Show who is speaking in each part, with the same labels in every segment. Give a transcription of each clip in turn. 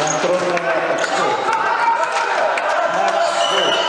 Speaker 1: Контрольное очко. Матч гол.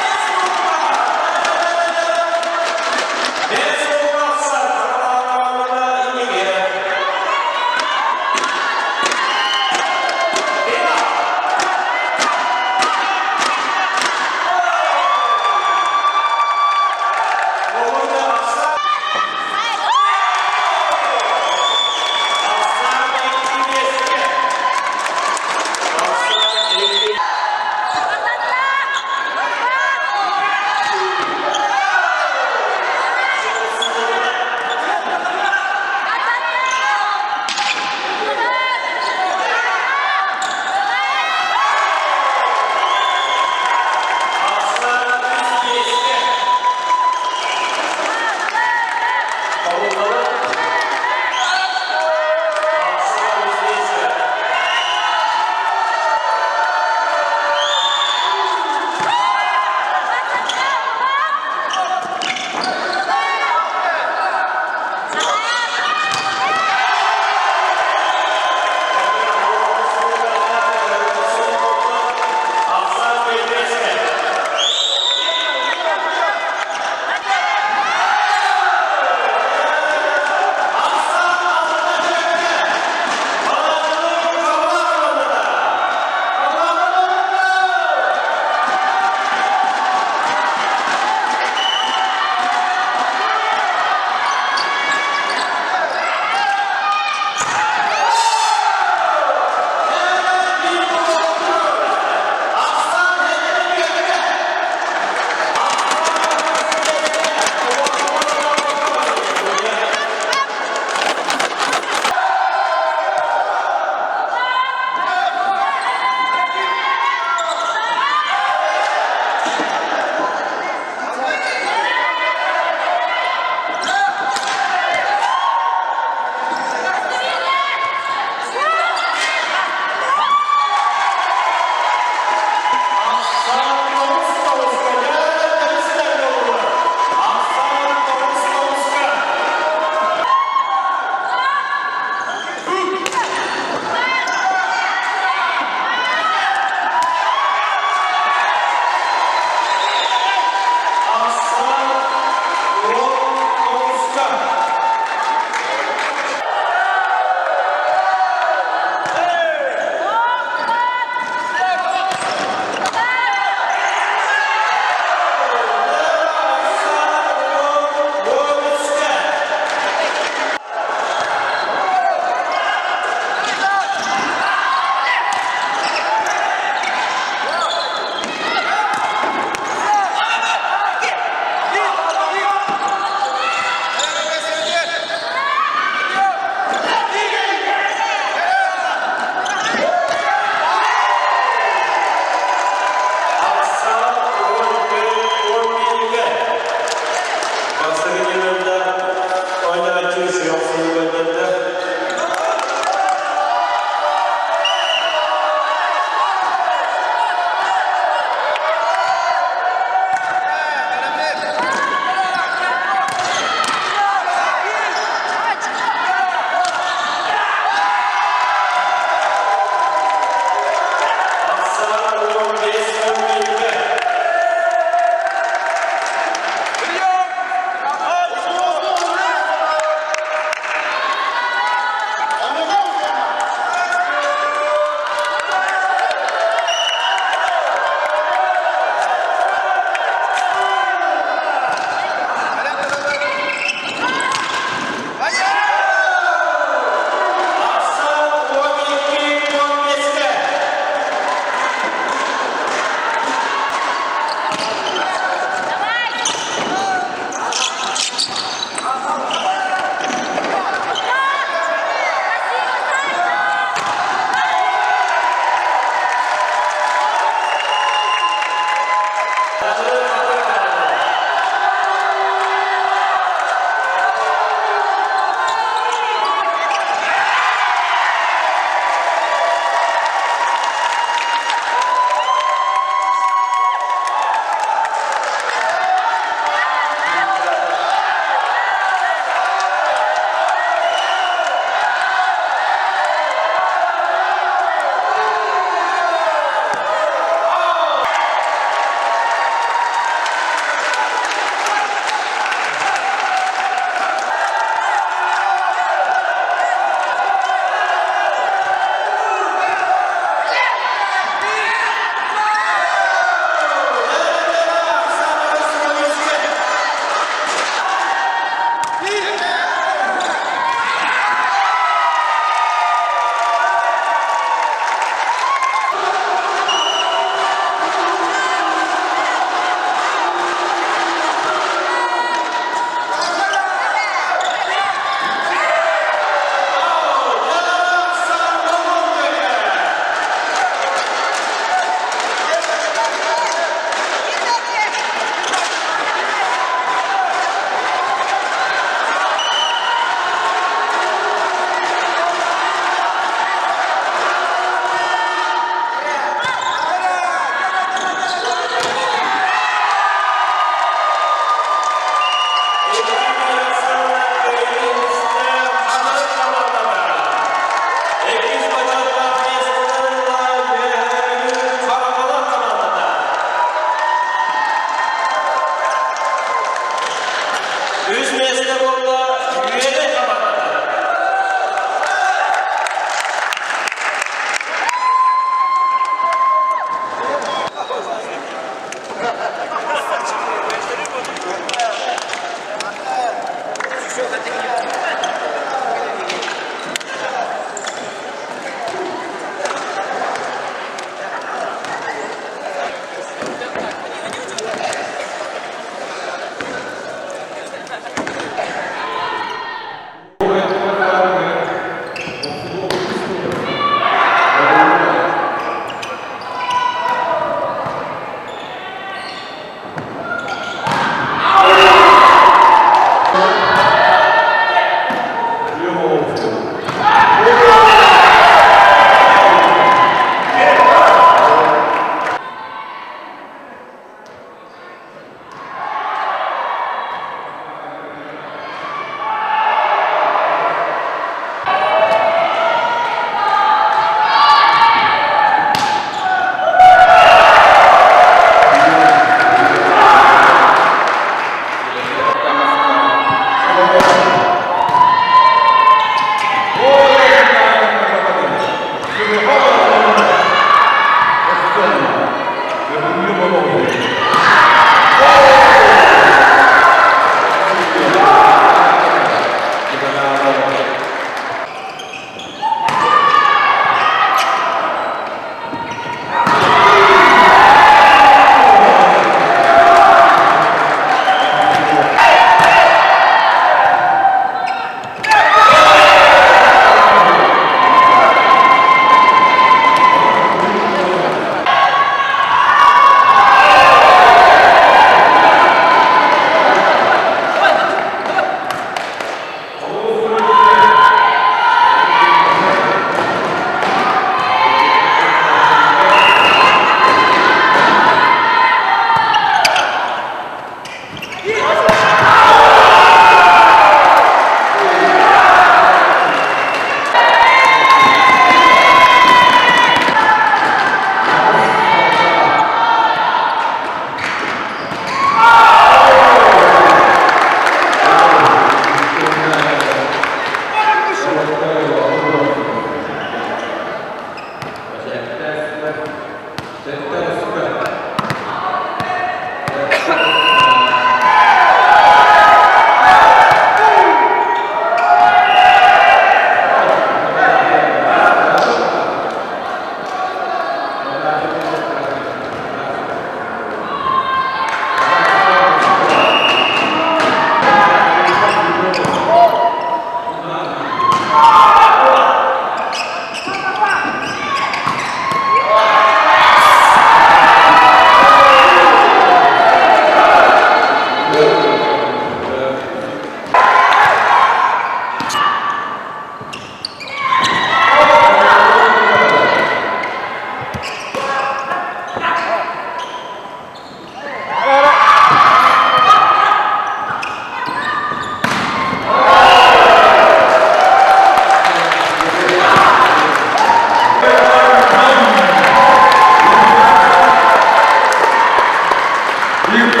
Speaker 1: Түмүккэ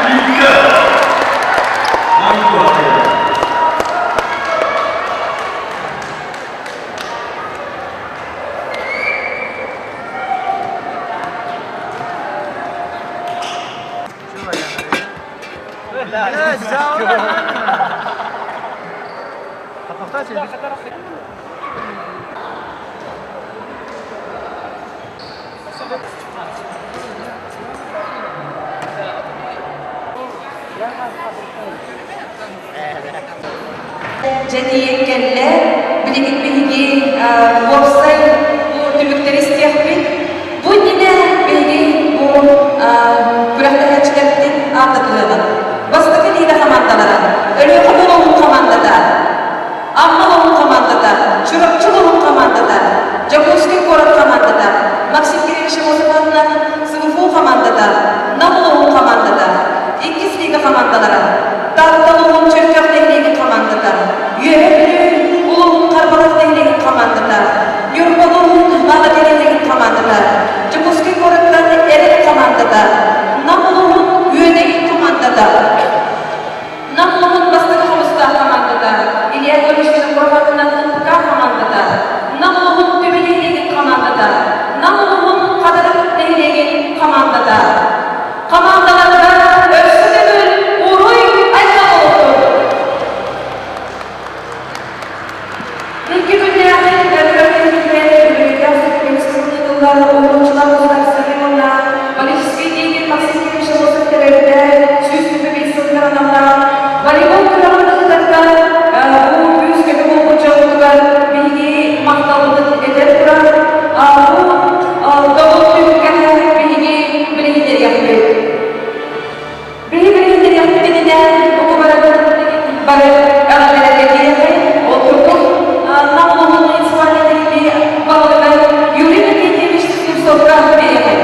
Speaker 1: күүскэ Нам туһатыгар.
Speaker 2: Дьэ тиийэн кэллэ. Билигин биһиги уопсай бу түмүктэри истиэхпит. Бу иннинэ биһиги бу күрэхтэһээччилэрбитин ааттатыаҕын. Бастакы лига хамаандалара Өлүөхүмэ улууһун хамаандата, Амма улууһун хамаандата, Чурапчы улууһун хамаандата, Дьокуускай куорат хамаандата, Максим Кириллович Аммосов аатынан СВФУ хамаандата, Нам улууһун хамаандата, иккис лига хамаандалара, Таатта улууһун Чөркөөх нэһилиэгин хамаандата, Үөһээ Бүлүү улууһун Харбалаах нэһилиэгин хамаандата, Ньурба улууһун Маалыкай нэһилиэгин хамаандата, Дьокуускай куораттан Эрэл хамаандата, Нам улууһун Үөдэй хамаандата, Нам улууһун бастакы хомустаах хамаандата, Илья Егорович Винокуров аатынан НПК хамаандата, Нам улууһун Түбэ нэһилиэгин хамаандата, Нам улууһун Хатырык нэһилиэгин хамаандата. Хамаандаларга өссө төгүл уруй айхал буолуохтун! Икки күннээҕи күрэхтэһиитигэр үбүлүөйдээх сүппүт ыытыллар уһулуччулаах государственнай уонна политическай деятель Максим Кириллович Аммосов төрөөбүтэ 125 сылыгар аналлаах волейбол күрэҕин ыытарга бу күүс-көмө буолбут дьоммутугар биһиги махталбытын этэн туран, бу добун түмүккэ биһиги билиһиннэриэхпит. Биһи билиһиннэриэхпитинэ бу барытын бары эҕэрдэлэргэ киириэхэй. Ол курдук, Нам улууһун муниципальнай тэриллии баһылыгар Юрий Иннокентьевич Слепцовка биэриэхэй.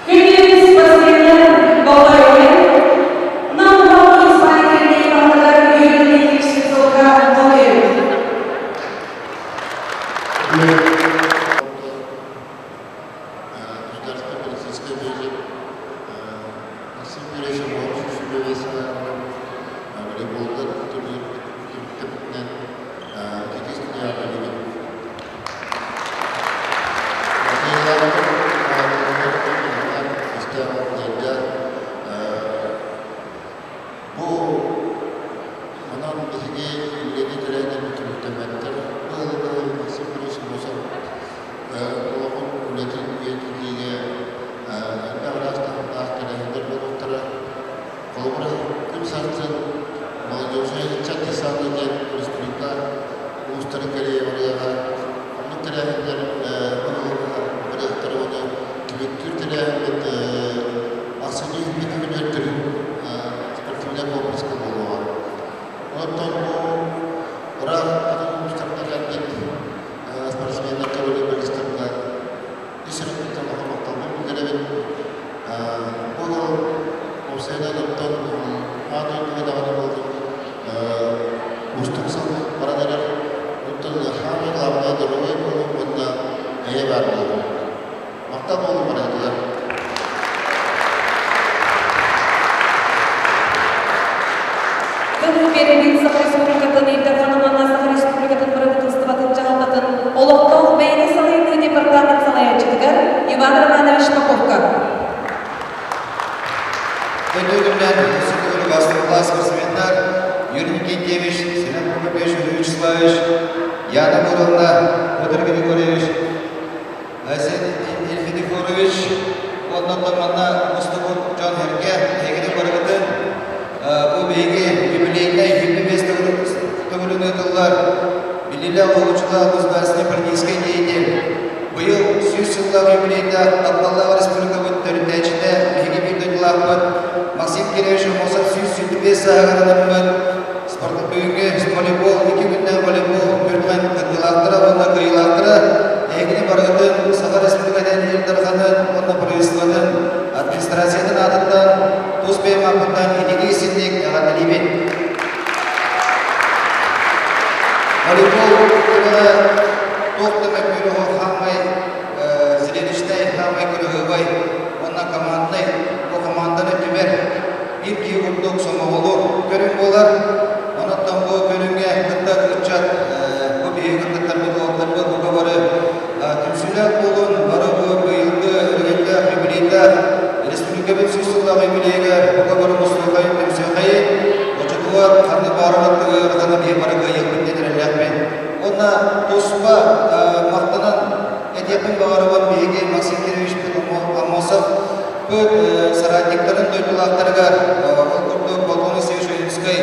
Speaker 2: Күндү спортсменнар, болҕойуҥ! Нам муниципальнай баһылыгар Юрий Дмитриевич Слепцовка толуйабыт.
Speaker 3: Государственный полицейский деятель Максим Юрьевич Аммосов сүбэлэһиилэринэн волейболга турнир түмүктэммитинэн итии эҕэрдэлиибин. Бу манан биһиги үлэни тэрээһиннэрбит түмүктэммэттэр. Бу Максим Юрьевич Аммосов олоҕун үлэтин үйэтитиигэ элбэх араас таһымнаах тэрээһиннэр буолуохтара. Холобура, күн сарсын молодежнай ыччат десана диэн республика улуустарын кэрийэ барыаҕа. Оннук тэрээһиннэр барыахтара уонна түмүктүүр тэрээһиммит ахсынньы күнүгэр төрүт спортивнай комплекска буолуоҕа. Оттон бу ыраах атын улуустартан кэлбит спортсменнарга Эйэ баар буоллун. Махтал буолун барыгытыгар.
Speaker 2: Тыл биэрэбит Саха Республикатын Ил Дархан уонна Саха Республикатын Бырабыыталыстыбатын дьаһалтатын олохтоох бэйэни салайыныы департамент салайааччытыгар Иван Романович Поповка.
Speaker 4: Дойдугунан Соколов бастыҥлаах спортсменнар Юрий Никитьевич, Семен Прокопьевич, Юрий Вячеславович, Яна Гуровна, Петр Григорьевич, Айсен Ильфидифорович уонна манна мустубут дьон эргэ эһигини барыгытын бу биһиги юбилейнай 25 төгүлүн ыытыллар биллилээх уһулуччулаах государственный политическай деятель быйыл 100 сыллаах юбилейдаах тапталлаах республикабыт төрүттээччитэ биһиги биир дойдулаахпыт Максим Кириллович Аммосов 125 сааһыгар анаммыт Бүгүҥҥү волейбол икки күннээх волейбол күрэҕин кыттыылаахтара уонна кыайыылаахтара эһигини барыгытын Саха Республикатын Ил Дарханын уонна правительствотын администрациятын аатыттан тус бэйэм ааппыттан ититии-синник эҕэрдэлиибин. Волейбол күрэҕэ туох да мөккүөрү хаамай зрелищнэй, хаамай кырыһыыбай уонна команднай бу команданы түмэр биир киһи курдук сомоҕолуур көрүҥ буолар. Онон бу көрүҥҥэ кыттар ыччат бу биһиги кыттыттарбыт уолаттарбыт бука бары түмсүүлээх буолун, бары бу быйылгы өрөгөйдөөх юбилейдаах республикабыт 100 сыллаах юбилейыгар бука бары мустуохайын, түмсүөхайын, оччотугар ханнык баарынан ыараханы биһи бары кыайыахпыт диэн эрэллээхпин. Уонна туспа махтанан этиэхпин баҕарабын биһиги Максим Кирович Аммосов Быт соратниктарын дойдулаахтарыгар, ол курдук Платон Алексеевич Ойуунскай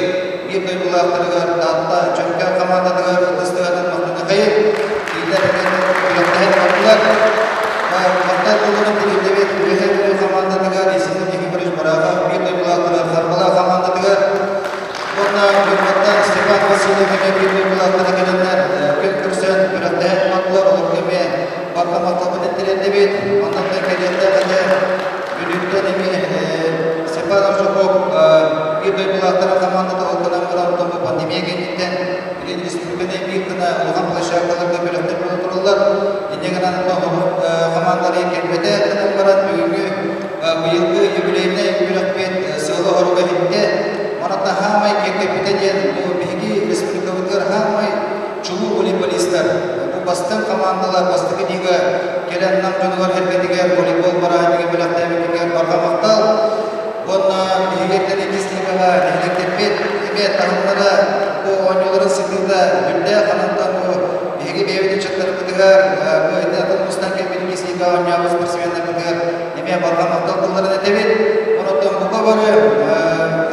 Speaker 4: биир дойдулаахтарыгар Таатта Чөмкөөн хамаандатыгар ытыстыгатын махтаныхайын кинилэр күрэхтэһэн бардылар. Махтал тылларын тириэрдэбит Үөһээ Бүлүү хамаандатыгар Есенин Никифорович Барахов биир дойдулаахтарыгар Харбалаах хамаандатыгар уонна Ньурбаттан Степан Васильев эмиэ биир дойдулаахтара кэлэннэр күн көрсөн күрэхтэһэн бардылар. Олорго эмиэ Барҕа махталбын тириэрдэбит. Онтон кэлиэхтээх этэ Бүлүүттэн эмиэ Степан Аржаков биир дойдулаахтарын хамаандата ол гынан баран оттон бу пандемия кэнниттэн билин республиканы биир гына улахан площадкаларга күрэхтэр буола тураллар. Инньэ гынан хамаандалары кэлбэтэ гынан баран бүгүҥҥү быйылгы юбилейнай күрэхпит сыала-соруга иһиттэ. Манна хаамай киэргэппитэ диэн бу биһиги республикабытыгар хаамай чулуу волейболистар бу бастыҥ хамаандалар бастакы лига кэлэн Нам дьонугар эргэтигэр волейбол бырааһынньыгын бэлэхтээбитигэр барҕа махтал уонна биһиги иккис лигаҕа нэһилиэктэрбит эмиэ таһымнара бу оонньууларын сытыыта үрдээх анантан бу биһиги бэйэбит ыччаттарбытыгар бу ити атын мустан кэлбит иккис лигаҕа оонньообут спортсменнарбытыгар эмиэ барҕа махтал тылларын этэбит. Онон бука бары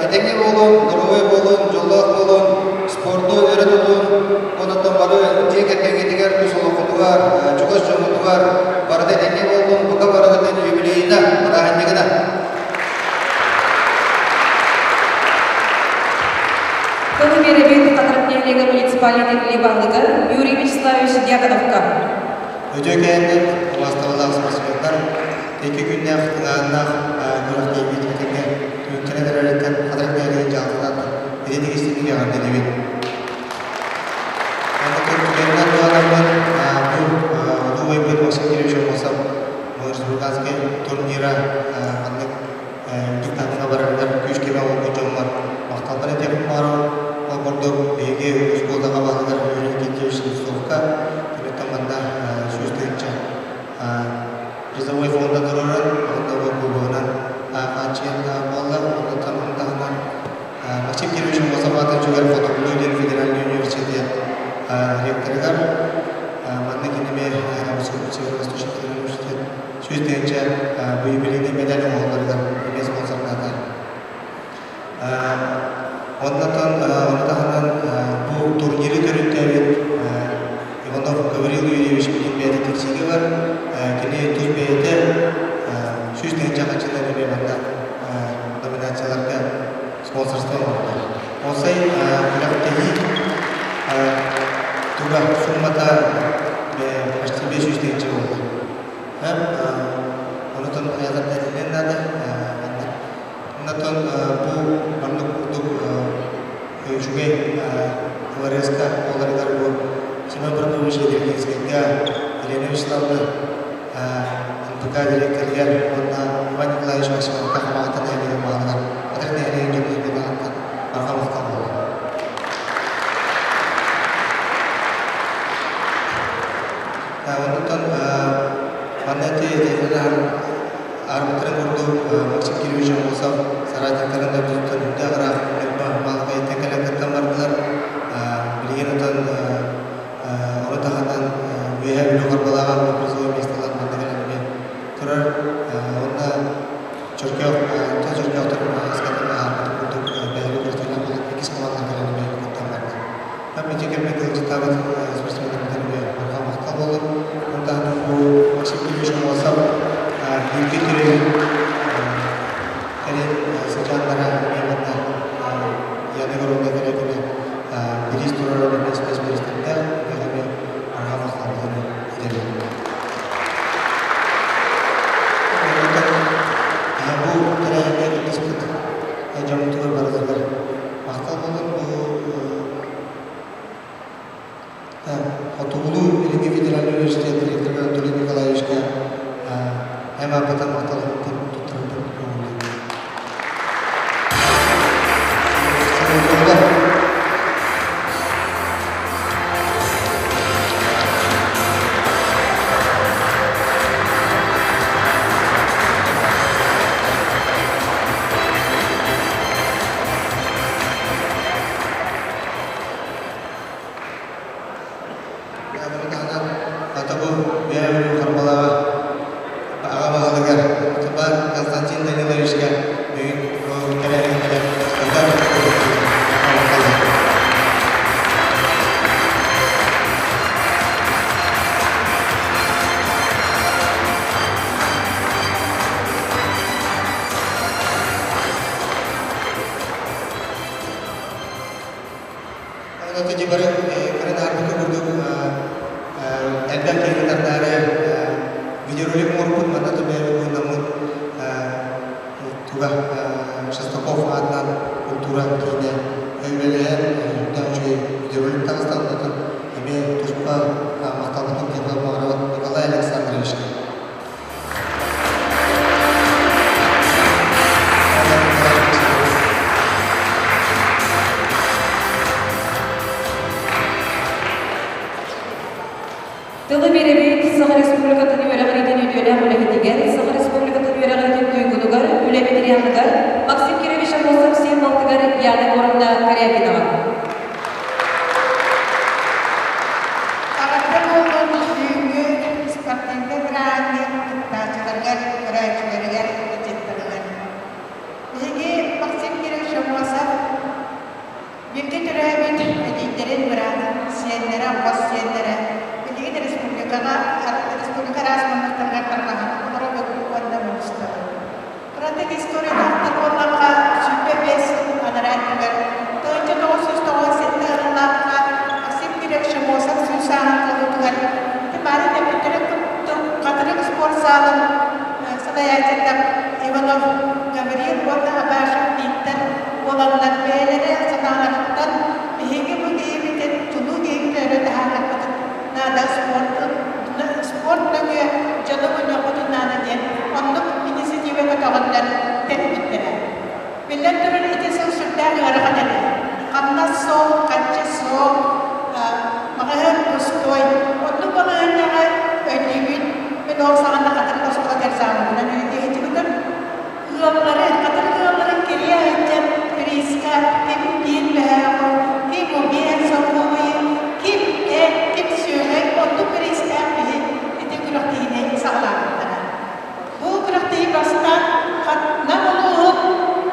Speaker 4: этэҥҥэ буолун, доруобай буолун, дьоллоох буолун, спорду өрө тутун, онон бары дьиэ кэргэҥҥитигэр, тус олоххутугар, чугас дьоҥҥутугар барыта этэҥҥэ буоллун, бука барыгытын юбилейына, бырааһынньыгына!
Speaker 2: Тылы биэрэбит Хатырык нэһилиэгэ муниципальнай тэриллии баһылыга Юрий Вячеславович Дьяконовка.
Speaker 5: Өтө кээннэр, убаастабыллаах спортсменнар, икки күннээх тыҥааһыннаах күрэхтэһиибит этэҥҥэ түмүктэнэн эрэриттэн Хатырык нэһилиэгин дьаһалтатынан итинник истиҥник эҕэрдэлиибин. Онно түгэнинэн туһанаммын бу улуу убайбыт Максим Кирович Аммосов республиканскай турнира маннык үрдүк таһымҥа барарыгар күүс-көмө оҥорбут дьоммор махталбын этиэхпин баҕарабын. Ол курдук биһиги оскуолаҕа баһылыгар Юрий Никитич Слепцовка түмүктэн манна 100 тыһыынча призовой фонда туруоран, онно бу кубогынан хааччыйан буолла. Онтон ону таһынан Максим Кирович Аммосов аатын Хотугулуу диэн федеральный университет ректорыгар манна кинини Северо-Восточный федеральный университет 100 тыһыынча бу юбилейный медаль оҥоһулларыгар эмиэ спонсордаата. Оннотон ону таһынан бу турниры төрүттээбит Иванов Гаврил Юрьевич билин бэйэтэ тиксиигэ бар. Кини тус бэйэтэ 100 тыһыынча хаччынан эмиэ манна номинацияларга спонсорство оҥордо. Уопсай күрэхтэһии туга суммата почти 500 тыһыынча буолла. Онутун хайалар тэриллиэн наада. Онтон бу маннык курдук үчүгэй ФРС-ка буоларыгар бу Семен Прокопьевич Эдэркинскэйгэ, Елена Вячеславовна НПК дириэктэригэр уонна Иван Николаевич Максимовка Хамаҕатта нэһилиэгин баһылыгар Хатырык нэһилиэгин дьонун ааттан барҕа махтал буолла. Онтон манна эти арбитрын курдук Максим Кириллович Аммосов соратниктарын дойдутуттан үрдээх ыраах Ньурба Маалыкайыттан кэлэн кыттан бардылар. Билигин отон ону таһынан Үөһээ Бүлүү Харбалааҕар призовой миэстэлэр манна кэлэн эмиэ турар. Уонна Чөркөөх Чөркөөхтөр Искандер аһарбыт курдук бэйэбит күрэхтэһиилэр буолан иккис команданан кэлэн эмиэ кыттан барда. Ити кэмҥэ ыалдьыттаабыт спортсменнарбытын эмиэ барҕа махтал буоллун. Ону таһынан бу Максим Кириллович Аммосов бииргэ төрөөбүт кэлин сыдьааннара эмиэ манна Яна Егоровна кэлэ-кэлэ бириис туруорар эмиэ спецбириистэрдээх эмиэ барҕа махталбытын этэбин. Бу тэрээһиҥҥэ кыттыспыт дьоммутугар барыларыгар махтал буоллун. Бу Хотугулуу Илиҥҥи федеральнай университет ректора Анатолий Николаевичка МАП-тан махталбытын туттарарбын көҥүллүүбүн. Ону таһынан хата бу Үөһээ Харбалааҕа аҕа баһылыгар Степан Константин Даниловичка бүгүн тэрээһин кэлэн Онон бары кырын аарбыта курдук элбэх киһини тардаары видеоролик оҥорбут манна төбөбүт муннаммыт туга Шестаков аатынан культура киинэ үлэлэһэн үрдээх үчүгэй видеоролик таҕыста онтон эмиэ туспа махталбытын тиэрдэ баҕарабыт Николай Александровичка.
Speaker 2: Тылы биэрэбит Саха Республикатын үөрэҕириитин үтүөлээх үлэһитигэр, Саха Республикатын үөрэҕириитин туйгунугар, үлэ ветераныгар Максим Кирович Аммосов сиэн балтыгар Яна Егоровна Корякинаҕа.
Speaker 6: Аҕата буоллун түүҥҥү спортивнай бырааһынньык кыттааччыларыгар, көрөөччүлэригэр, ыалдьыттарыгар. Биһиги Максим Кирович Аммосов бииргэ төрөөбүт эдьиийдэрин быраатын, сиэннэрэ, хос сиэннэрэ билигин республикаҕа республика араас муннуктарыгар тарҕаһан олоробут уонна мунньустабыт. Кыратык историялаахтар буоллахха, 25 сыл анараа өттүгэр 1997 сыллаахха Максим Кириллович Аммосов сүүс сааһын туолуутугар ити баары тэппиттэрин курдук Хатырык спорт саалын салайааччыта Иванов Гаврил уонна Абашев Виктор буоланнар бэйэлэрэ санааларыттан биһиги бу киһибитин тулуу киһибитин өрө таһаарарбытын наада спорт спорт нөҥүө дьону мунньуохпутун наада диэн оннук инициатива көтөҕөннөр тэрийбиттэрэ. Биллэн турар, ити сыл сүрдээх ыарахан этэ. Хамнас суох, харчы суох, маҕаһыын пустой. Оннук балаһыанньаҕа өйдүүбүн, мин ол саҕана хатырык оскуола экзаменынан үлэлии сылдьыбытым. Ыаллары, хатырык ыалларын кирийэ сылдьан прииска ким биир бөһөөҕү, ким убиэн солкуобайы, ким эт, ким сүөгэй оннук бириистээх биһи ити күрэхтэһиини саҕалаабыттара. Бу күрэхтэһии бастаан Нам улууһун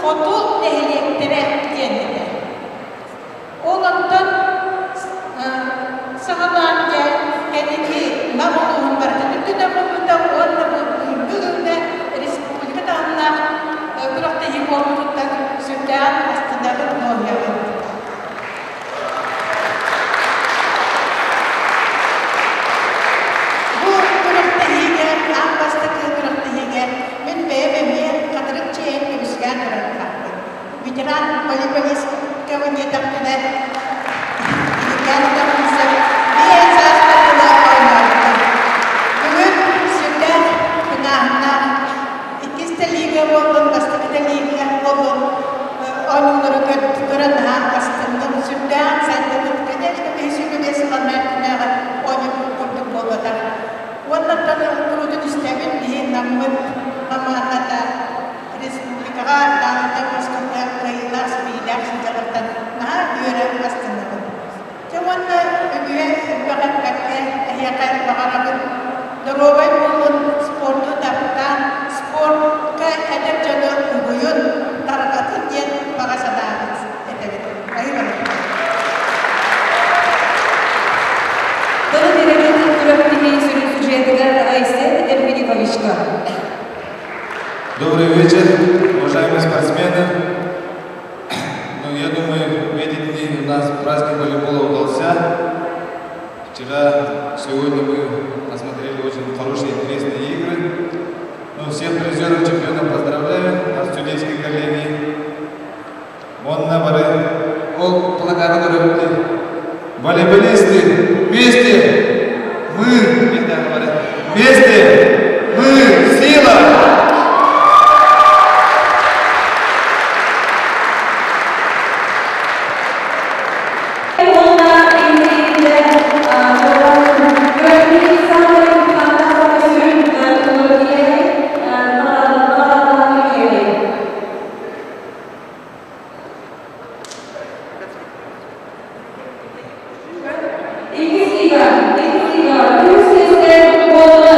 Speaker 6: хоту нэһилиэктэрэ диэн этэ. Ол онтон саҕалаан дьэ кэнники Нам улууһун барытын үрдүнэн буолбута уонна бу бүгүҥҥү күҥҥэ республика таһымнаах күрэхтэһии буолбутуттан сүрдээҕин астынабыт, дуоһуйабыт. Бу күрэхтэһиигэ, аан бастакы күрэхтэһиигэ мин бэйэм эмиэ хатырык чэйин көмүскээн турардаахпын. Ветеран волейболисткабын диэтэхпинэ, иһиккээн ытаммын сөп, биэс сааспар ыла оонньообутум. истэбин биһи Наммыт хамаандата республикаҕа даҕаны Москваҕа кыайыылаах ситиһиилээх сылдьарыттан наһаа үөрэ астынныбыт. Дьэ уонна үгүһэ элбэх эппэккэ эһиэхэ баҕарабын доруобай буолун, спорду таптаан, спортка эдэр дьону угуйун, тарҕатын диэн баҕа санаабыт этэбит. Айылҕа.
Speaker 2: Тылы биэрэбит күрэхтэһии сүрүн сюжетыгар Айсен Эрминиковичка.
Speaker 7: Добрый вечер, уважаемые спортсмены. Ну, я думаю, в эти дни у нас праздник волейбола удался. Вчера, сегодня мы посмотрели очень хорошие, интересные игры. Ну, всех призеров, чемпионов поздравляю от судейской коллегии. Онно бары ол плакаты көрөбүт. Волейболисты вместе мы, вместе мы сила!
Speaker 2: Уонна иннинэ күрэхтэһии саамай ханна сүрүн тулуйан наҕараадалаах Иккис лига, иккис лига, үс миэстэ буолла.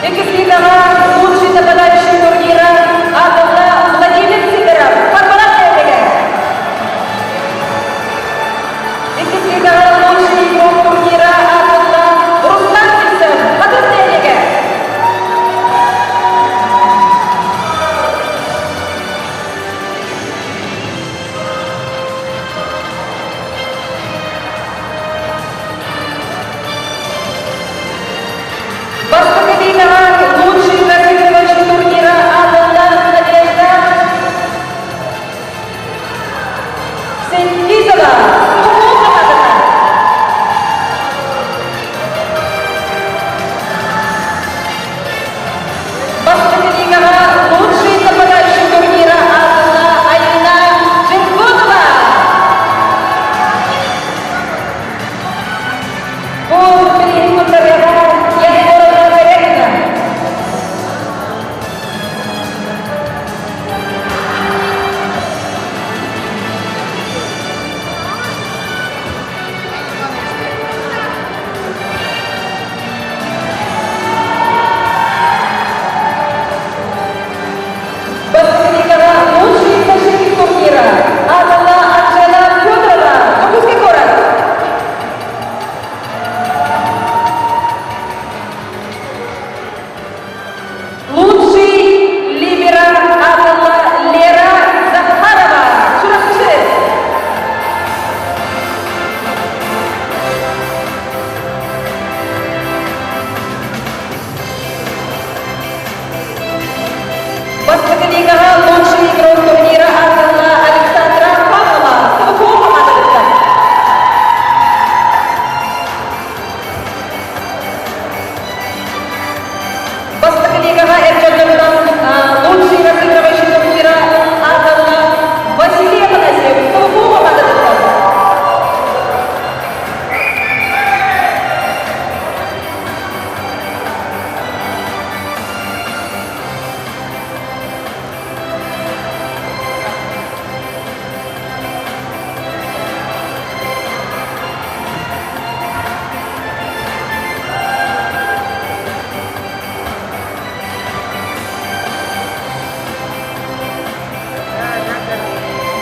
Speaker 2: Иккис лигаҕа лучший нападающий турнира аатылла Владимир Сидоров, Барбара нэһилиэгэ. Иккис лигаҕа лучший игрок турнира аатылла Руслан Сивцев, Хатыс нэһилиэгэ. Бастакы лигаҕа лучший разыгрывающий турнира аатылла Надежда Сенкизова, Тумул хамаандата. Бастакы лигаҕа лучший нападающий турнира аатылла Айына Жиркотова. Бу билигин куттарыаҕа Егоровна Корякина. Бастакы лучший защитник турнира аатылла Анжела Федорова, Дьокуускай куорат. Лучший либеро аатылла Лера Захарова, Чурапчы. Бастакы лигаҕа лучший игрок турнира аатылла Александра Павлова, СВФУ хамаандатыттан. Бастакы лигаҕа эр дьоннорунан лучший разыгрывающий турнира аатылла Василий Афанасьев, СВФУ хамаандатыттан.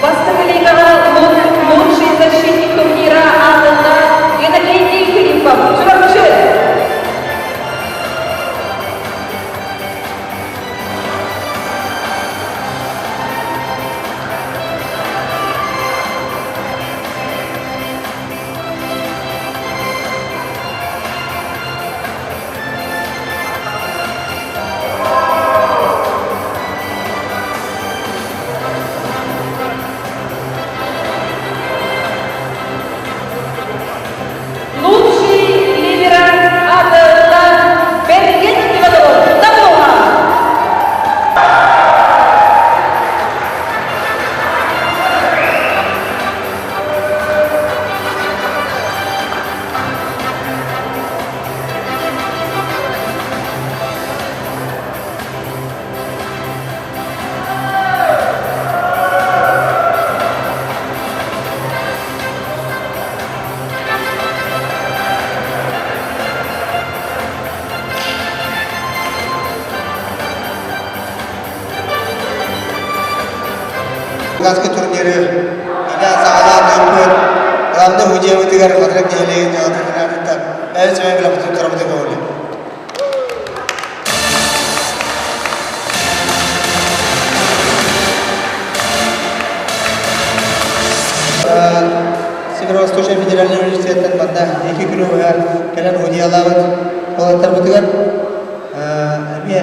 Speaker 2: Бастакы лигаҕа лучший защитник турнира аатылла Иннокентий Филиппов, Чурапчы. Лучший либеро аатылла Берген Иванов, Намуха.
Speaker 5: Луганскай турниры илэ саҕалаан ыыппыт главный судьябытыгар Хатырык нэһилиэгин дьаһалтатын аатыттан бэйэ сэмэй бэлэхпитин туттарабытын көҥүллүү. Северо-Восточный федеральный университеттан манна икки күнү быһа кэлэн судьялаабыт уолаттарбытыгар эмиэ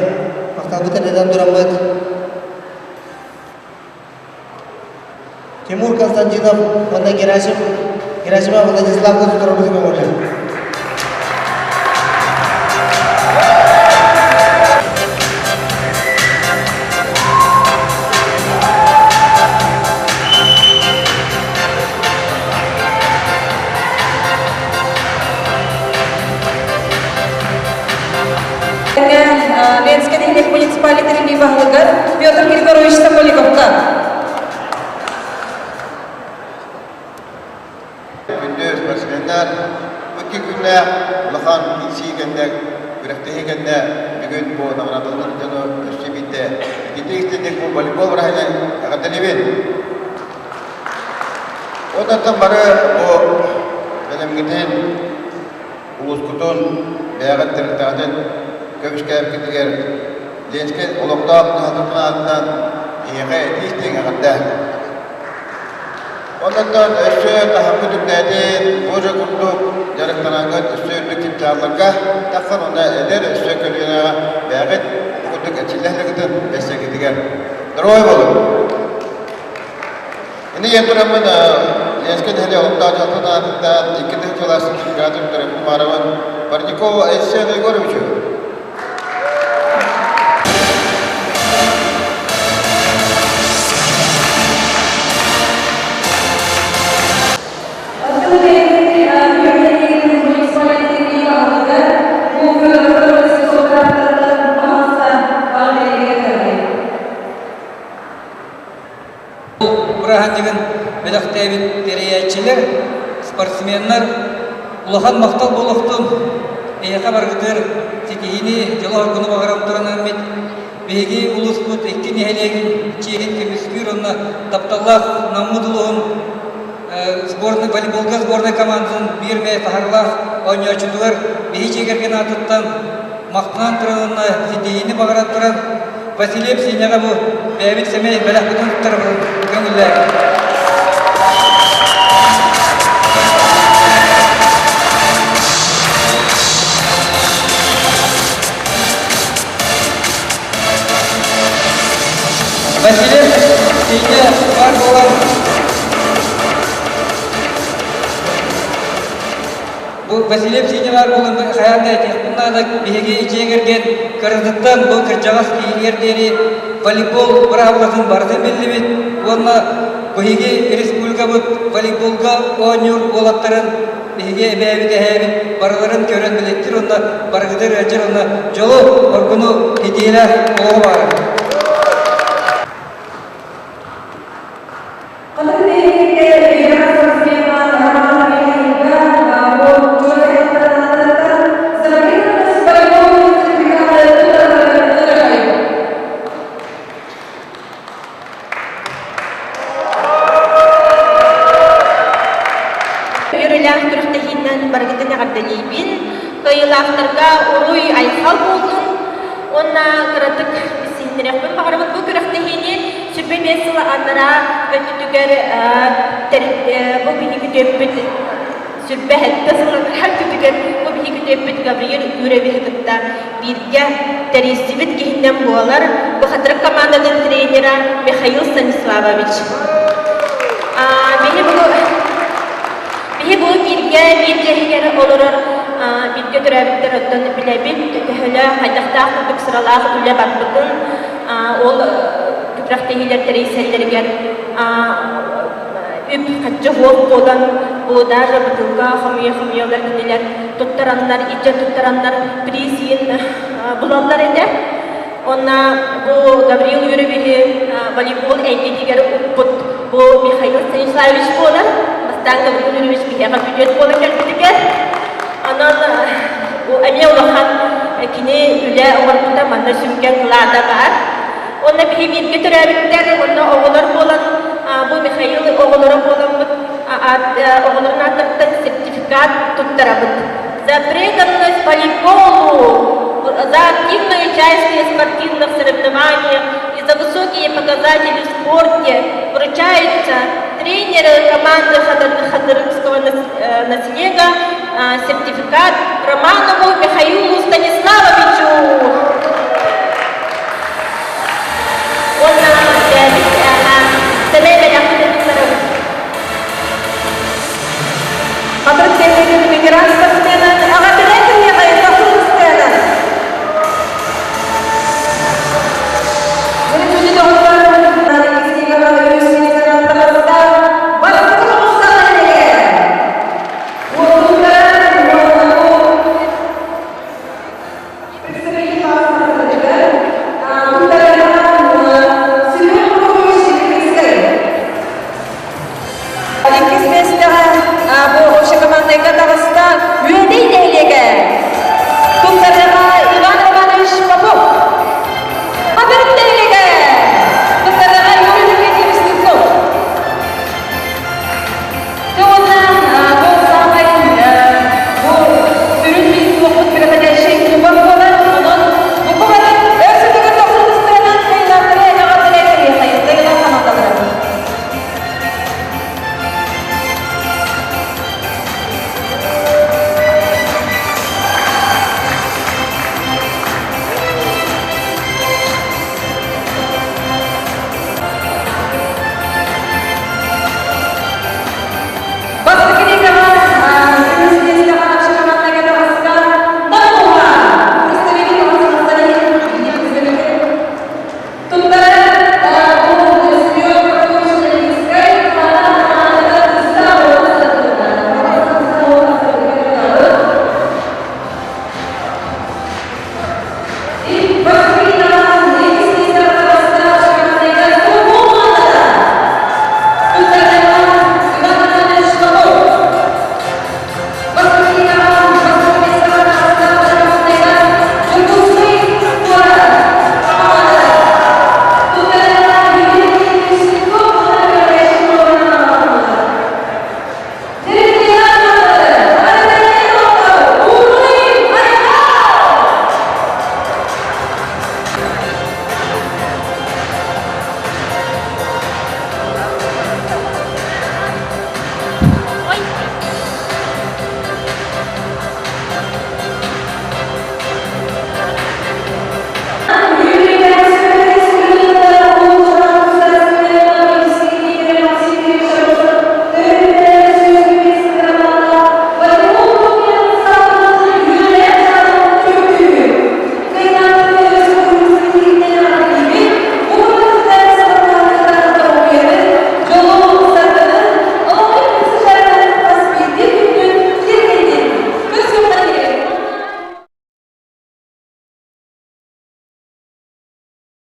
Speaker 5: махталбытын этэн тураммыт Тимур Константинов уонна Герасим Герасимов Владислав туттарбытын көҥүллүү.
Speaker 2: Ленскэй нэһилиэк муниципальнай тэриллии баһылыгар Петр Григорьевич Сокольниковка.
Speaker 3: Күндү спортсменнар, икки күннээх улахан киирсии кэннэ, күрэхтэһии кэннэ
Speaker 4: Бүгүн бу наҕараадаланар дьону өссө биирдэ ититик-истинник бу волейбол бырааһынан эҕэрдэлиибин. Онтон бары бу бэлэмҥитин, улуускутун, бэйэҕит тэрилтэҕитин көмүскээбиккитигэр Ленскэй олохтоох дьаһалтатын аатынан эһиэхэ этии-истиҥ эҕэрдэ. Онтон өссө таһыммыт үрдээтин, бу курдук дьарыктанаҥҥыт өссө үрдүк чыпчаалларга тахсан уонна эдэр өссө көлүөнэҕэ бэйэҕит бу курдук эрчиллэһэргитин бэссэкитигэр Здоровой буолуҥ! Ини ийэн тураммын Ленскэй нэһилиэк олохтоох дьаһалтатын аатыттан 2000 сертификат туттарыппын баарабын Парникову Айсену Егоровичу.
Speaker 8: Бырааһынньыгын бэлэхтээбит тэрийээччилэр, спортсменнар улахан махтал буолуохтун, эйиэхэ барыгытыгар ситиһиини, дьолу-соргуну баҕаран туран ылмыт биһиги улууспут икки нэһилиэгин чиэһин көмүскүүр уонна тапталлаах Наммыт улууһун сборной волейболга сборнай командатын биир бэйэ таһарылаах оонньооччутугар биһи дьиэ кэргэн аатыттан махтанан туран уонна ситиһиини баҕаран туран Васильев Сеняҕа бу бэйэбит сэмэй бэлэхпитин туттарабытын көҥүллээтим. Васильев Сеня баар буолан Бу Васильев Сеня баар буолан хайаан да этиэхпин наада биһиги дьиэ кэргэн кыратыттан бу кырдьаҕас киһилиэр диэри волейбол быраабылатын барытын биллибит уонна биһиги республикабыт волейболга оонньуур уолаттарын биһиги эбээбит эһээбит барыларын көрөн билэттир уонна барыгытыр ыалдьар уонна дьолу оргуну итиилээх олоҕу баҕарабын.
Speaker 2: Хатырык нэһилиэгэр Вера Спортсмена Романа Михайловна бу дьон Забринова волейбол сертификаты туттарарыгар ыҥырабын.
Speaker 9: Үөрүүлээх күрэхтэһиинэн барыгытын эҕэрдэлиибин. Кыайыылаахтарга уруй-айхал буоллун уонна кыратык сиһиннэриэхпин баҕарабын. Бу күрэхтэһиини 25 сыл анараа өттүтүгэр бу биһиги күтүөппүт сүрбэ сэттэ сыл анараа өттүтүгэр бу биһиги күтүөппүт Гавриил Юрьевиһы кытта бииргэ тэрийсибит киһинэн буолар бу Хатырык командатын тренера Михаил Станиславович. Биһи бу биһи бу бииргэ биир дьиэһигэр олорор бииргэ төрөөбүттэр оттон билэбит төһөлөөх хайдахтаах курдук сыралаах үлэ барбытын ол күрэхтэһиилэр тэрийсэллэригэр үп хаччы суох буолан бу даже бытыылка хомуйа-хомуйалар кинилэр туттараннар илдьэн туттараннар приз булаллар этэ. Онно бу Гаврил Юрьевиһи волейбол эйгэтигэр укпут бу Михаил Станиславович буолар. Бастаан Гаврил Юрьевич биһиэхэ бүдүөт буолан кэлбитигэр. Онон эмиэ улахан кини үлэ оҥорбута манна сүҥкэн кылаата баар. Онно биһи бииргэ төрөөбүттэр, онно оҕолор буолан, бу Михаил оҕолоро буоламмыт оҕолорун ааттарыттан сертификат туттарабыт. За преданность волейболу, за активное участие в спортивных соревнованиях и за высокие показатели в спорте вручается тренеру команды Хатырыкского наслега сертификат Романову Михаилу Станиславовичу. Уонна сэмэй бэлэхпитин туттарабыт.
Speaker 2: Хатырык нэһилиэгин ветеран спортсменын эҕэрдэлээн кэлиэҕэй Тахыр